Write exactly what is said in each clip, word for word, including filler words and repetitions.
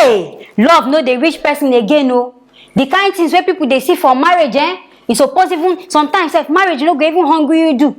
Hey, love no dey reach person again o. The kind things wey people dey see for marriage, eh, e suppose even sometimes sef marriage no go even hungry you do.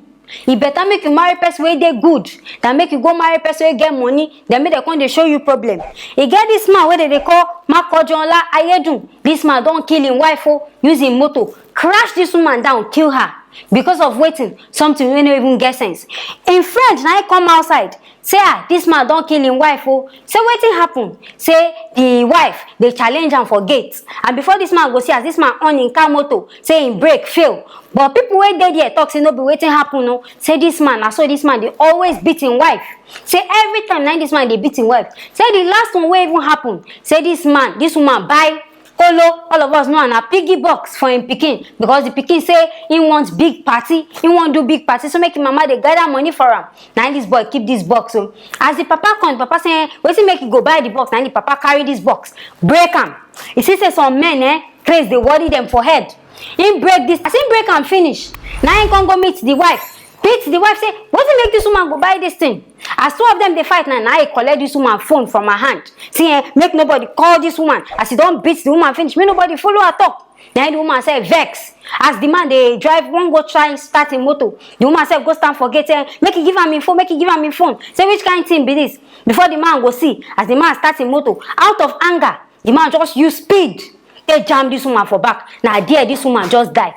E better make you marry person wey dey good than make you go marry person wey get money, then make dem come dey show you problem. E get this man wey dem dey call Makojola Ayedun. This man don kill him wife o, use him motor crash this woman down, kill her because of wetin? Something wey no even get sense. Him friend na him come outside say, ah, this man don kill him wife o. Say wetin happen? Say the wife dey challenge am for gate, and before this man go see, as this man on him car motor, say him brake fail. But people wey dey there talk say no be wetin happen o. Say this man, na so this man dey always beat him wife. Say every time na him this man dey beat him wife. Say the last one wey even happen, say this man, this woman buy kolo, all of us know am, na piggy box for him pikin, because the pikin say he want big party, he wan do big party, so make him mama dey gather money for am. Na him this boy keep this box o. As the papa come, the papa say, eh, wetin make you go buy the box? Na him the papa carry this box, break am. He see say some men, eh, craze dey worry them for head. Him break this, as him break am finish, na him come go meet the wife, beat the wife, say, wetin make this woman go buy this thing? As two of them dey fight, na na he collect this woman phone from her hand. See, eh, make nobody call this woman. As he don beat the woman finish, make nobody follow her talk. Na him the woman sef vex. As the man dey drive, wan go try start him motor, the woman sef go stand for gate, eh, make he give am him phone, make he give am him phone. Say which kind thing be this? Before the man go see, as the man start him motor, out of anger, the man just use speed take jam this woman for back. Na there this woman just die.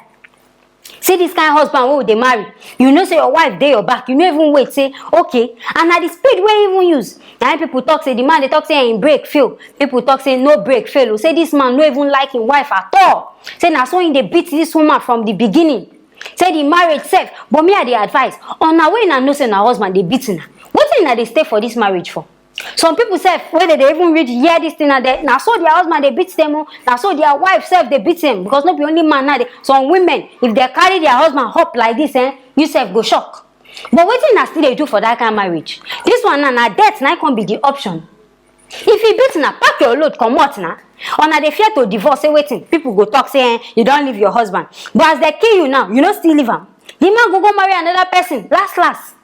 See this kind husband wey we dey marry, you know say your wife dey your back, you no even wait, say, okay. And na the speed wey he even use, na him people talk say, the man dey talk say him brake fail. People talk say no brake fail o, say this man no even like him wife at all. Say na so he dey beat this woman from the beginning. Say the marriage sef, but me I dey advise una, wey una know say una husband dey beat una, wetin una dey stay for this marriage for? Some people sef wey dey dey even read, hear this thing, na dey, na so their husband dey beat them o. Na so their wife sef dey beat them, because no be only man na dey. Some women, if they carry their husband up like this, eh, you sef go shock. But wetin una still dey do for that kind marriage? This one na, na death na come be the option. If he beat una, pack your load comot na. Una dey fear to divorce, say wetin? People go talk say, eh, you don leave your husband. But as they kill you now, you no still leave am. The man go go marry another person last last.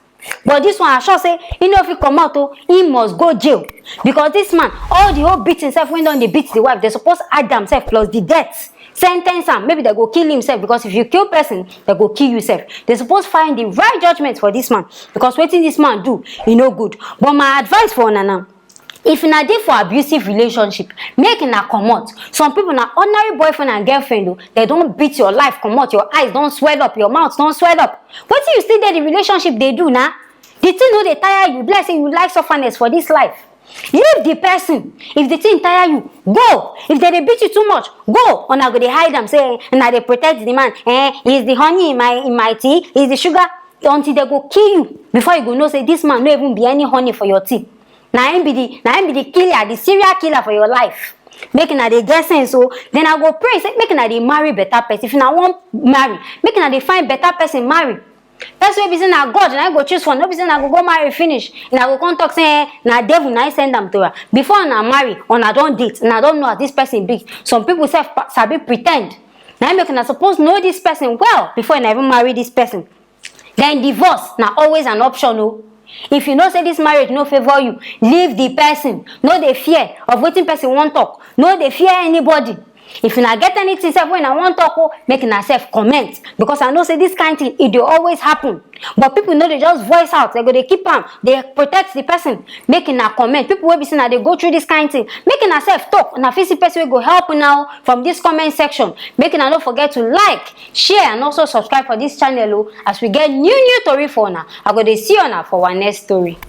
But this one, I sure say he no fit comot o, he must go jail. Because this man, all the whole beating sef wey don dey beat the wife, they suppose add am sef plus the death. Sentence am, maybe they go kill him sef, because if you kill person, they go kill you sef. They suppose find the right judgment for this man, because wetin this man do, e no good. But my advice for una now, if una dey for abusive relationship, make una comot. Some people na ordinary boyfriend and girlfriend o, they don beat your life comot, your eyes don swell up, your mouth don swell up. Wetin you still dey the relationship dey do na? The thing no dey tire you? Be like say you like sufferness for this life. Leave the person. If the thing tire you, go. If they dey beat you too much, go. Una go dey hide am say, eh, una dey protect the man. Eh, he is the honey in my, in my tea, he is the sugar. Until they go kill you, before you go know say this man no even be any honey for your tea. Na him be the, na him be the killer, the serial killer for your life. Make una dey get sense o. Then I go pray say make una dey marry better person. If una wan marry, make una dey find better person marry. Person wey be say na God na him go choose for, no be say una go go marry finish, una go come talk say, eh, na devil na him send am to her. Before una marry, una don date, una don know as this person be. Some people sef pa-, sabi pretend. Na him make una suppose know this person well before una even marry this person. Then divorce na always an option o. If you know say this marriage no favour you, leave the person. No dey fear of wetin person wan talk. No dey fear anybody. If una get anything sef wey una wan talk o, make una sef comment, because I know say this kind thing, e dey always happen. But people no dey just voice out, they go dey keep am, dey protect the person. Make una comment. People wey be say una dey go through this kind thing, make una sef talk. Una fit see person wey go help una o from this comment section. Make una no forget to like, share and also subscribe for this channel o. As we get new new tori for una, I go dey see una for our next story.